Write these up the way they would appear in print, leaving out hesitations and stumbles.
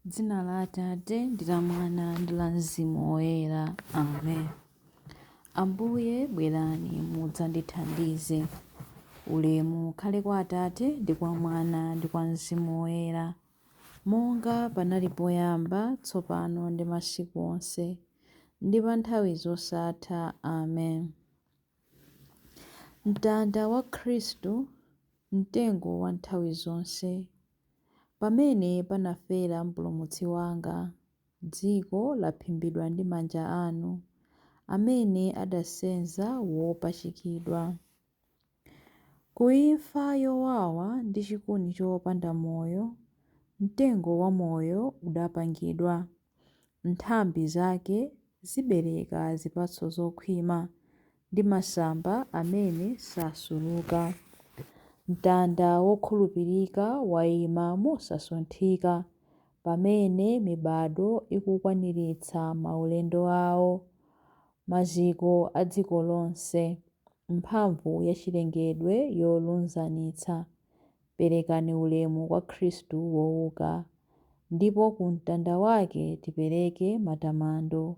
Dzina la Atate ndi la Mwana ndi la Mzimu Woyera. Amen. Ambuye bwerani mudzandithandize. Ulemu ukhale kwa Atate ndi kwa Mwana ndi kwa Mzimu Woyera, monga panali poyamba, tsopano ndi masiku onse, ndi pa nthawi zosatha. Amen. Mtanda wa Khristu, mtengo wa nthawi zonse. Pamene panafera Mpulumutsi wanga, dziko laphimbidwa ndi manja anu, amene adasenza wopachikidwa. Ku imfa yowawa ndi chikuni chopanda moyo, mtengo wa moyo udapangidwa. Nthambi zake zibereka zipatso zokhwima, ndi masamba amene sasuluka. Mtanda wokhulupirika waima mosasunthika, pamene mibadwo ikukwaniritsa maulendo awo. Maziko a dziko lonse, mphamvu ya chilengedwe yolunzanitsa. Perekani ulemu kwa Khristu wouka, ndipo ku mtanda wake tipereke matamando,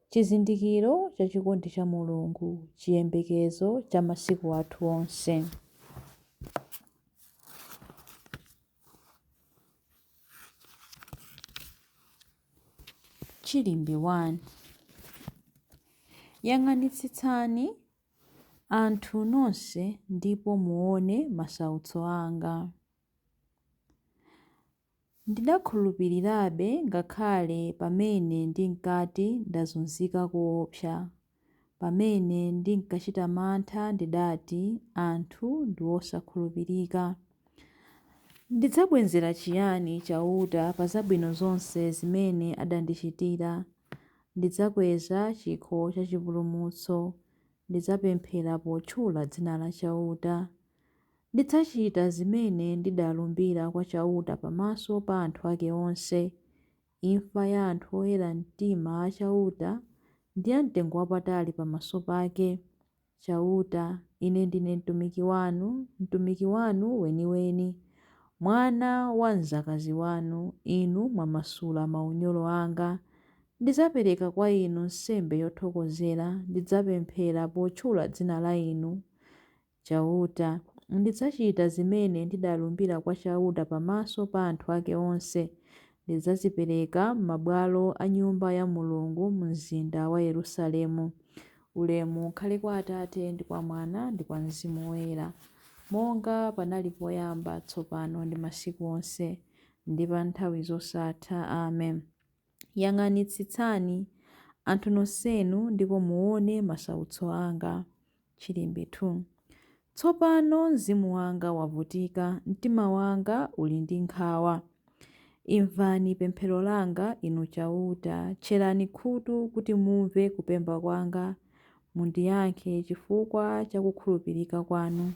chizindikiro cha chikondi cha Mulungu, chiyembekezo cha masiku athu onse. Chilimbi 1. Yang'anitsitsani anthu nonse ndipo muone masautso anga. Ndidakhulupirirabe ngakhale pamene ndinkati ndazunzika koopsa. Pamene ndinkachita mantha ndidati, Anthu ndi osakhulupirika. Ndidzabwezera chiyani Chauta pa zabwino zonse zimene adandichitira? Ndidzakweza chikho cha chipulumutso, ndidzapemphera potchula dzina la Chauta. Ndidzachita zimene ndidalumbira kwa Chauta pamaso pa anthu ake onse. Imfa ya anthu oyera mtima a Chauta ndi yamtengowapatali pamaso pake. Chauta, ine ndine mtumiki wanu, mtumiki wanu weniweni, mwana wa mdzakazi wanu, inu mwamasula maunyolo anga. Ndidzapereka kwa inu nsembe yothokozera, ndidzapemphera potchula dzina la inu Chauta. Ndidzachita zimene ndidalumbira kwa Chauta pamaso pa anthu ake onse. Ndidzazipereka m'mabwalo a Nyumba ya Mulungu m'mzinda wa Yerusalemu. Ulemu ukhale kwa Atate ndi kwa Mwana ndi kwa Mzimu Woyera, monga panali poyamba, tsopano ndi masiku onse, ndi pa nthawi zosatha. Amen. Yang'anitsitsani, anthu nonsenu, ndipo muone masautso anga. Chilimbi 2. Tsopano mzimu wanga wavutika, mtima wanga uli ndi nkhawa. Imvani pemphero langa, Inu Chauta, tcherani khutu kuti mumve kupemba kwanga. Mundiyankhe chifukwa cha kukhulupirika kwanu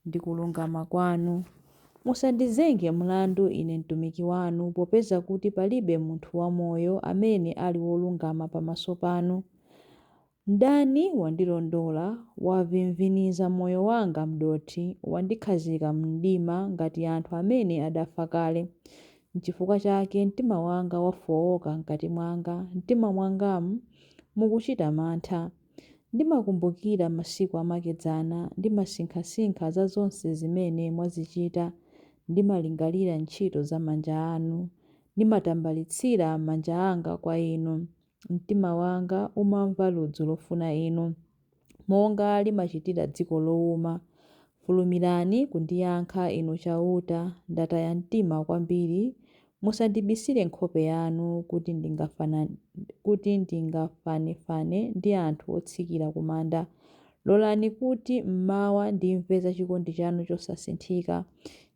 ndi kulungama kwanu. Musandizenge mlandu ine mtumiki wanu, popeza kuti palibe munthu wamoyo amene ali wolungama pamaso panu. Mdani wandilondola, wavimviniza moyo wanga m'dothi, wandikhazika m'mdima ngati anthu amene adafa kale. N'chifukwa chake mtima wanga wafooka m'kati mwanga, m'mtima mwangamu mukuchita mantha. Ndimakumbukira masiku amakedzana, ndimasinkhasinkha za zonse zimene mwazichita, ndimalingalira ntchito za manja anu, ndimatambalitsira manja anga kwa Inu. Mtima wanga umamva ludzu lofuna Inu, monga limachitira dziko louma. Fulumirani kundiyankha, Inu Chauta, ndataya mtima kwambiri. Musandibisire nkhope yanu, kuti ndingafanefane ndi anthu otsikira ku manda. Lolani kuti m'mawa ndimve za chikondi chanu chosasinthika,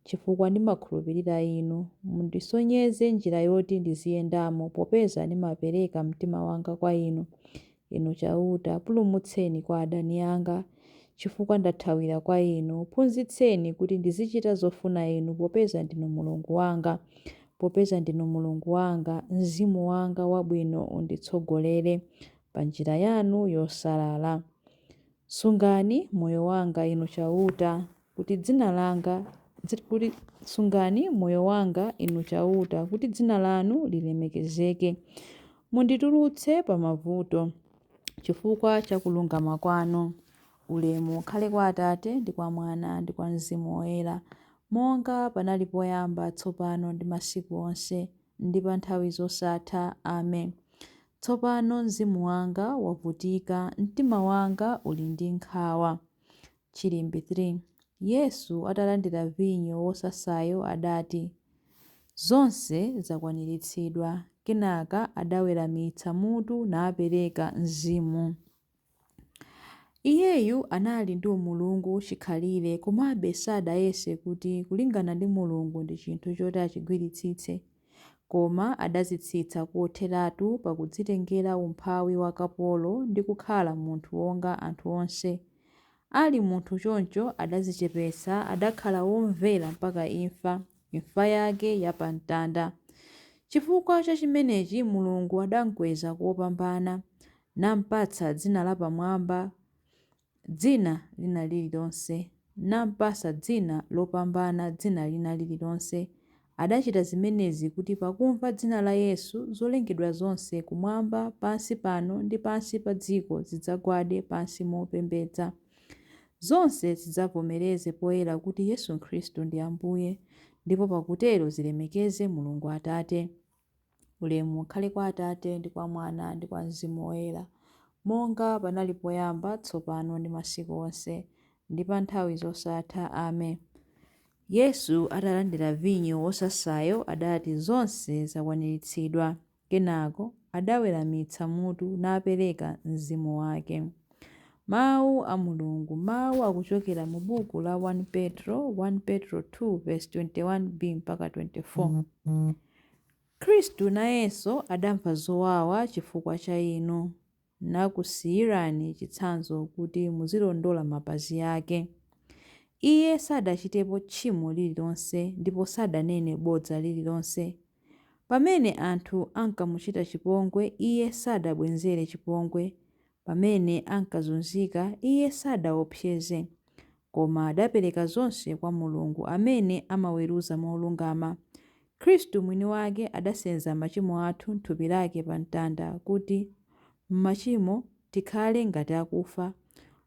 chifukwa ndimakhulupirira Inu. Mundisonyeze njira yoti ndiziyendamo, popeza ndimapereka mtima wanga kwa Inu. Inu Chauta, pulumutseni kwa adani anga, chifukwa ndathawira kwa Inu. Phunzitseni kuti ndizichita zofuna Inu, popeza ndinu Mulungu wanga. Popeza ndinu Mulungu wanga, mzimu wanga wabwino unditsogolere pa njira yanu yosalala. Sungani moyo wanga, Inu Chauta, kuti dzina langa Kuti sungani moyo wanga inu Chauta, kuti dzina lanu lilemekezeke. Munditulutse pa mavuto chifukwa cha kulungama kwanu. Ulemu ukhale kwa Atate ndi kwa Mwana ndi kwa Mzimu Woyera, monga panali poyamba, tsopano ndi masiku onse, ndi pa nthawi zosatha. Amen. Tsopano mzimu wanga wavutika, mtima wanga uli ndi nkhawa. Chilimbi 3. Yesu atalandira vinyo wosasayo adati, Zonse zakwaniritsidwa. Kenaka adaweramitsa mutu napereka mzimu. Iyeyu anali ndi umulungu chikhalire, komabe sadayese kuti kulingana ndi Mulungu ndi chinthu choti achigwiritsitse, koma adadzitsitsa kotheratu pakudzitengera umphawi wa kapolo ndi kukhala munthu wonga anthu onse. Ali munthu choncho adadzichepetsa, adakhala womvera mpaka imfa, imfa yake ya pa mtanda. Chifukwa cha chimenechi Mulungu adamkweza kopambana, nampatsa dzina lapamwamba dzina lina lililonse, nampatsa dzina lopambana dzina lina lililonse. Adachita zimenezi kuti pakumva dzina la Yesu, zolengedwa zonse kumwamba, pansi pano ndi pansi pa dziko zidzagwade pansi mopembedza. Zonse zidzavomereze poyera kuti Yesu Khristu ndi Ambuye, ndipo pakutero zilemekeze Mulungu Atate. Ulemu ukhale kwa Atate ndi kwa Mwana ndi kwa Mzimu Woyera, monga panali poyamba, tsopano ndi masiku onse, ndi pa nthawi zosatha. Amen. Yesu atalandira vinyo wosasayo adati, Zonse zakwaniritsidwa. Kenako adaweramitsa mutu napereka mzimu wake. Mawu a Mulungu. Mawu akuchokera mu buku la 1 Petro, 1 Petro 2 verse 21b mpaka 24. Khristu nayenso adamva zowawa chifukwa cha inu, nakusiyirani chitsanzo kuti muzilondola mapazi ake. Iye sadachitepo tchimo lililonse ndipo sadanene bodza lililonse. Pamene anthu ankamuchita chipongwe, iye sadabwezere chipongwe. Pamene ankazunzika, iye sadaopseze, koma adapereka zonse kwa Mulungu amene amaweruza molungama. Khristu mwini wake adasenza machimo athu m'thupi lake pa mtanda kuti m'machimo tikhale ngati akufa,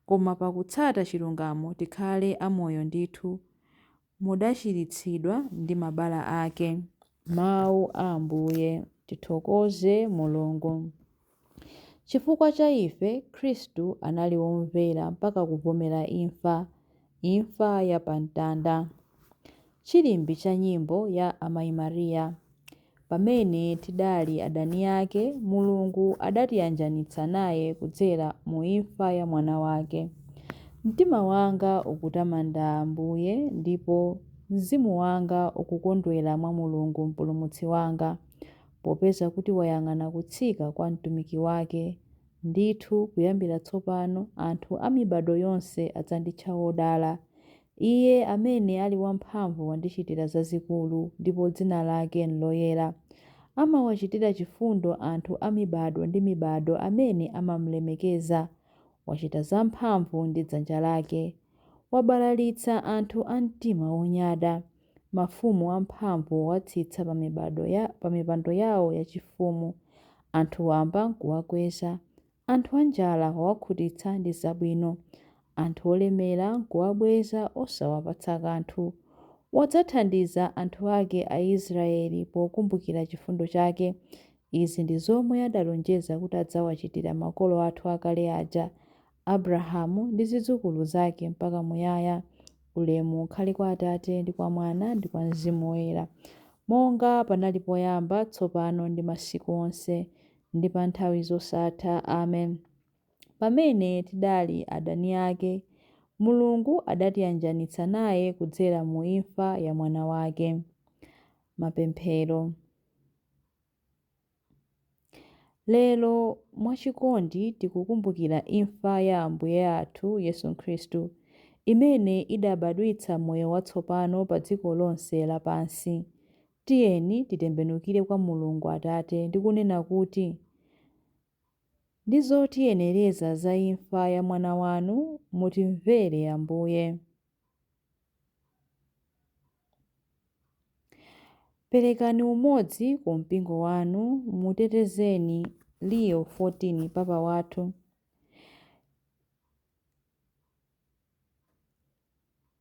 koma pakutsata chilungamo tikhale amoyo ndithu. Mudachiritsidwa ndi mabala ake. Mawu a Ambuye. Tithokoze Mulungu. Chifukwa cha ife, Khristu anali womvera mpaka kuvomera imfa, imfa ya pa mtanda. Chilimbi cha nyimbo ya Amayi Mariya. Pamene tidali adani ake, Mulungu adatiyanjanitsa naye kudzera mu imfa ya Mwana wake. Mtima wanga ukutamanda Ambuye, ndipo mzimu wanga ukukondwera mwa Mulungu Mpulumutsi wanga, popeza kuti wayang'ana kutsika kwa mtumiki wake. Ndithu kuyambira tsopano anthu a mibado yonse adzanditcha wodala. Iye amene ali wamphamvu wandichitira zazikulu, ndipo dzina lake nloyera. Amawachitira chifundo anthu a mibado ndi mibado amene amamlemekeza. Wachita zamphamvu ndi dzanja lake. Wabalalitsa anthu a mtima wonyada. Mafumu amphamvu wawatsitsa pa mipando yawo yachifumu. Anthu wamba nkuwakweza. Anthu anjala wawakhutitsa ndi zabwino. Anthu olemera nkuwabweza osawapatsa kanthu. Wadzathandiza anthu ake Aisraeli pokumbukira chifundo chake. Izi ndi zomwe adalonjeza kuti adzawachitira makolo athu akale aja, Abrahamu ndi zidzukulu zake mpaka muyaya. Ulemu ukhale kwa Atate ndi kwa Mwana ndi kwa Mzimu Woyera, monga panali poyamba, tsopano ndi masiku onse, ndi pa nthawi zosatha. Amen. Pamene tidali adani ake, Mulungu adatiyanjanitsa naye kudzera mu imfa ya Mwana wake. Mapemphero. Lero mwachikondi tikukumbukira imfa ya Ambuye athu Yesu Khristu, imene idabadwitsa moyo watsopano pa dziko lonse lapansi. Tiyeni titembenukire kwa Mulungu Atate ndi kunena kuti, ndi zotiyenereza za imfa ya Mwana wanu, mutimvere Ambuye. Perekani umodzi ku mpingo wanu, mutetezeni Leo XIV Papa wathu,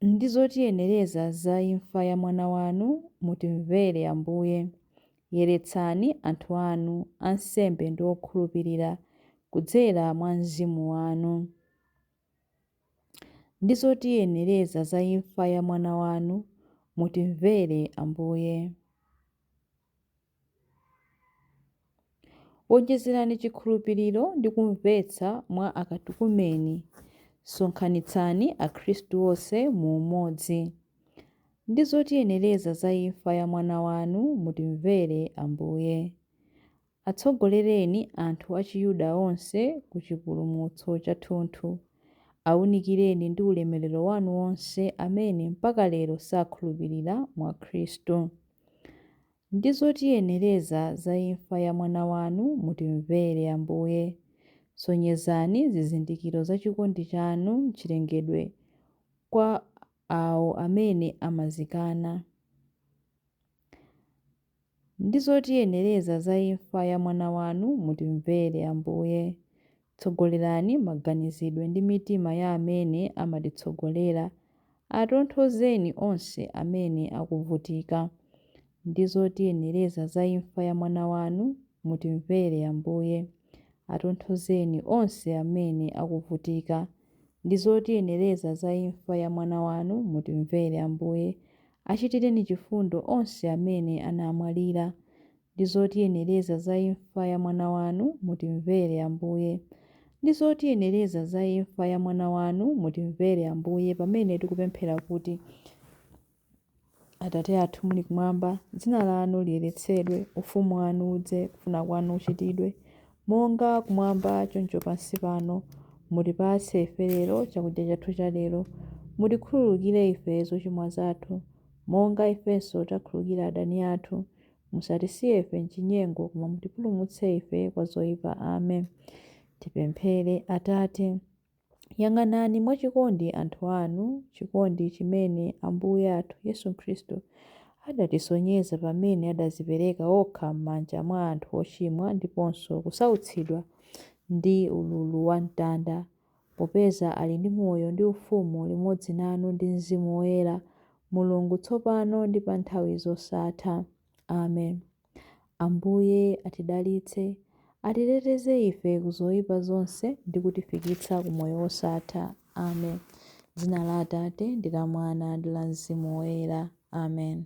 ndi zotiyenereza za imfa ya mwana wanu, mutimvere Ambuye. Yeretsani anthu anu, ansembe ndi okhulupirira, kudzera mwa Mzimu wanu. Ndi zotiyenereza za imfa ya mwana wanu, mutimvere Ambuye. Wonjezerani chikhulupiriro ndi kumvetsa mwa akatikumeni. Sonkhanitsani akhristu onse mu umodzi. Ndi zotiyenereza za imfa ya mwana wanu, mutimvere Ambuye. Atsogolereni anthu a Chiyuda onse ku chipulumutso chathunthu. Awunikireni ndi ulemerero wanu onse amene mpaka lero sakhulupirira mwa Khristu. Ndi zotiyenereza za imfa ya mwana wanu, mutimvere Ambuye. Sonyezani zizindikiro za chikondi chanu m'chilengedwe kwa awo amene amazikana. Ndi zotiyenereza za imfa ya mwana wanu, mutimvere Ambuye. Tsogolerani maganizidwe ndi mitima ya amene amatitsogolera. Atonthozeni onse amene akuvutika. Ndi zotiyenereza za imfa ya mwana wanu, mutimvere Ambuye. Atonthozeni onse amene akuvutika. Ndi zotiyenereza za imfa ya mwana wanu, mutimvere Ambuye. Achitireni chifundo onse amene anamwalira. Ndi zotiyenereza za imfa ya mwana wanu, mutimvere Ambuye. Ndi zotiyenereza za imfa ya mwana wanu, mutimvere Ambuye, pamene tikupemphera kuti: Atate athu muli kumwamba, dzina lanu liyeretsedwe, ufumu wanu udze, kufuna kwanu kuchitidwe, monga kumwamba choncho pansi pano. Mutipatse ife lero chakudya chathu cha lero. Mutikhululukire ife zochimwa zathu, monga ifenso takhululukira adani athu. Musatisiye ife m'chinyengo, koma mutipulumutse ife kwa zoyipa. Amen. Tipemphere. Atate, yang'anani mwachikondi anthu anu, chikondi chimene Ambuye athu Yesu Khristu adatisonyeza pamene adadzipereka okha m'manja mwa anthu ochimwa ndiponso kusautsidwa ndi ululu wa mtanda, popeza ali ndi moyo ndi ufumu limodzi nanu ndi Mzimu Woyera, Mulungu tsopano ndi pa nthawi zosatha. Amen. Ambuye atidalitse, atiteteze ife ku zoyipa zonse ndi kutifikitsa ku moyo wosatha. Amen. Dzina la Atate ndi la Mwana ndi la Mzimu Woyera. Amen.